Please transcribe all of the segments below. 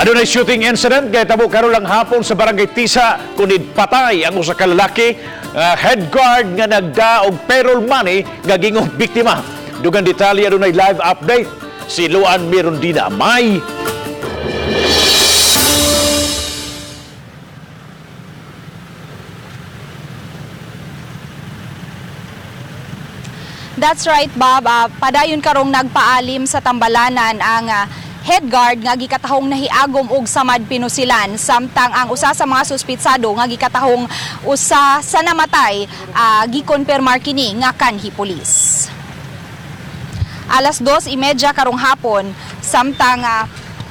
Adunay shooting incident kay tabo karon lang hapon sa Barangay Tisa kunid patay ang usa ka lalaki, head guard nga nagda og payroll money nga gingong biktima. Dugang detalye, adunay live update si Luan Mirondina. May That's right, Bob. Padayon karong nagpaalim sa tambalanan ang head guard nga gikatahong nahiagom og samad pinusilan, samtang ang usa sa mga suspitsado nga gikatahong usa sa namatay, gikompirmar kini nga kanhi pulis. 2:30 karong hapon, samtang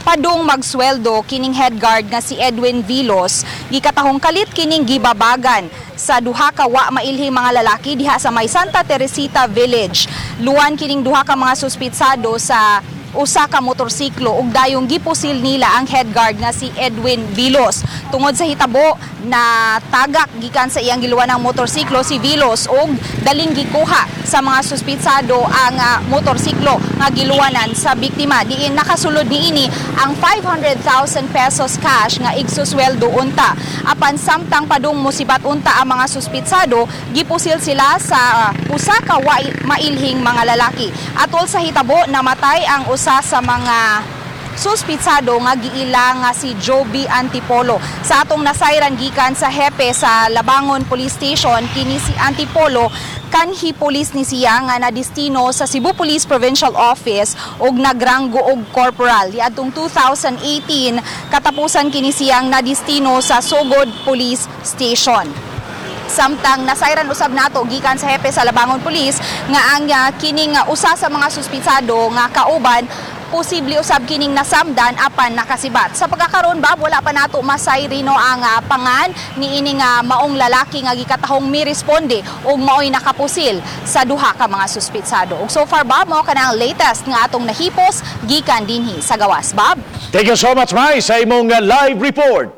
padung magsweldo kining head guard nga si Edwin Vilos, gikatahong kalit kining gibabagan sa duha ka wa mailhing mga lalaki diha sa may Santa Teresita Village. Luwan kining duha ka mga suspitsado sa usa ka motorsiklo ug dayong gipusil nila ang head guard nga si Edwin Vilos. Tungod sa hitabo, na tagak gikan sa iyang giluwan ng motorsiklo si Vilos ug daling gikuha sa mga suspitsado ang motorsiklo nga giluwanan sa biktima. Diin nakasulod niini ang 500,000 pesos cash nga igsusweldo unta. Apan samtang padung musibat unta ang mga suspitsado, gipusil sila sa usa ka mailhing mga lalaki. Atol sa hitabo, namatay ang usa sa mga suspitsado nga giila nga si Joby Antipolo. Sa atong nasayran gikan sa hepe sa Labangon Police Station, kini si Antipolo kanhi police ni siya nga nadistino sa Cebu Police Provincial Office ug nagranggo og corporal. Diadtong 2018, katapusan kini siyang nadistino sa Sogod Police Station. Samtang nasayran usab nato gikan sa hepe sa Labangon Police nga ang kining usa sa mga suspitsado nga kauban, posible usab kining nasamdan apan nakasibat. Sa pagkakaroon ba, wala pa nato masayri no ang pangan ni ini nga maong lalaki nga gikatahong miresponde ug maoy nakapusil sa duha ka mga suspitsado. Ug so far ba, mao kanang latest nga atong nahipos gikan dinhi sa gawas, Bob. Thank you so much, Mai, sa imong live report.